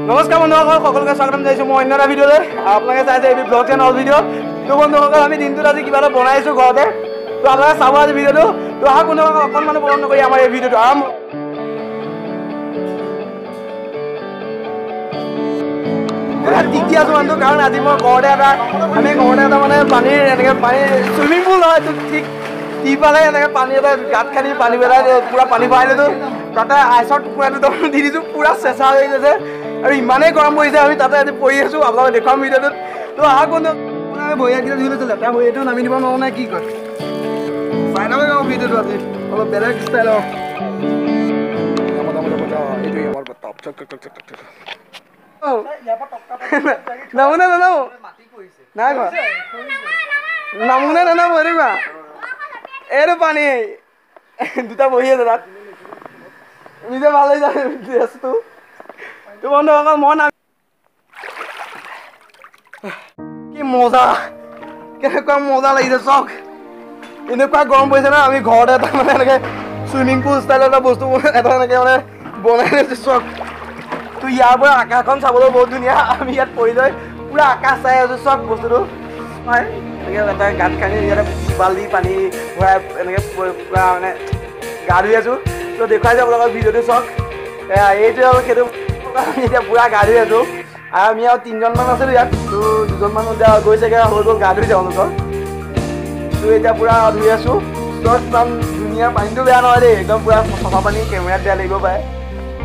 নমস্কাৰ বন্ধুসকল, সকলোকে স্বাগতম জনাইছোঁ মই অন্য এটা ভিডিঅ'লৈ। আপোনালোকে চাইছে এই ব্লগ চেনেল ভিডিঅ'। তো বন্ধুসকল, আমি দিনটোত আজি কিবা এটা বনাইছোঁ ঘৰতে, তো আপোনালোকে চাব আজি ভিডিঅ'টো। তো আহক বন্ধুসকল, অকণমানো পলম নকৰি আমাৰ এই ভিডিঅ'টো আৰম্ভ। তিতি আছোঁ মানুহটো, কাৰণ আজি মই ঘৰতে এটা আমি ঘৰতে এটা মানে পানীৰ এনেকৈ পানীৰ চুইমিং পুল নহয়, এইটো ঠিক টিপালে এনেকৈ পানী এটা গাঁত খান্দি পানী পেলাই পূৰা পানী ভৰাই লৈছোঁ, তাতে আইচৰ টুকুৰা দুটামান দি দিছোঁ, পূৰা চেঁচা হৈ গৈছে আৰু ইমানেই গৰম পৰিছে, আমি তাতে আজি পৰি আছোঁ। আপোনালোকে দেখুৱাম ভিডিঅ'টোত। তো আহক বন্ধু, আমি ভৰি হাতকেইটা ধুই লৈছোঁ, লেতেৰা ভৰি এইটো নামি দিব নোৱাৰোঁ নে কি কয়, চাই থাকক ভিডিঅ'টো। আজি অলপ বেলেগ ষ্টাইলৰ এইটোৱে আমাৰ নামো নে নানামো? নাই কোৱা, নামো নে নানামো? এইটো কোৱা, এইটো পানী দুটা বহি আছে তাত, নিজে ভাল লাগি যায় ড্ৰেছটো। তো বন্ধুসকল, মই নাম কি মজা, কেনেকুৱা মজা লাগিছে চাওক। এনেকুৱা গৰম পৰিছে ন, আমি ঘৰতে এটা মানে এনেকৈ চুইমিং পুল ষ্টাইলৰ এটা বস্তু এটা এনেকৈ মানে বনাই লৈছোঁ চাওক। তো ইয়াৰ পৰা আকাশখন চাবলৈ বহুত ধুনীয়া, আমি ইয়াত পৰি লৈ পূৰা আকাশ চাই আছোঁ চাওক বস্তুটো। হয়, এনেকৈ এটা গাঁত খান্দি ইয়াতে বাল্টি পানী ভৰাই এনেকৈ পূৰা মানে গা ধুই আছোঁ। তো দেখুৱাইছোঁ আপোনালোকৰ ভিডিঅ'টো চাওক। এইটোৱে হ'ল সেইটো, আমি এতিয়া পূৰা গা ধুই আছোঁ। আৰু আমি আৰু তিনিজনমান আছিলোঁ ইয়াত, তো দুজনমান এতিয়া গৈছেগৈ, হৈ গ'ল গা ধুই তেওঁলোকৰ। তো এতিয়া পূৰা ধুই আছোঁ চাওক, ইমান ধুনীয়া পানীটো, বেয়া নহয় দেই, একদম পূৰা চফা পানী, কেমেৰাত বেয়া লাগিব পাৰে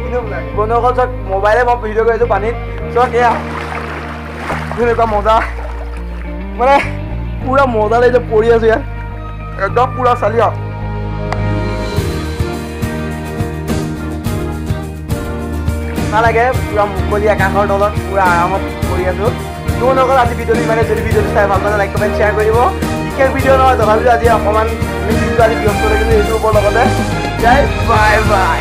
কিন্তু বন্ধুসকল চাওক, মোবাইলে মই ভিডিঅ' কৰি আছোঁ পানীত চাওক। এয়া এনেকুৱা মজা, মানে পূৰা মজা লাগিছে, পৰি আছোঁ ইয়াত একদম পূৰা চালিয়া। নালাগে, পূৰা মুকলি আকাশৰ তলত পূৰা আৰামত পৰি আছোঁ। তো বন্ধুসকল, আজি ভিডিঅ'টো ইমানে, যদি ভিডিঅ'টো চাই ভাল পালে লাইক কমেণ্ট শ্বেয়াৰ কৰিব। বিশেষ ভিডিঅ' নহয়, তথাপিও আজি অকণমান আমি দিনটো আজি ব্যস্ত থাকিলোঁ এইটোৰ ওপৰত লগতে। Bye bye.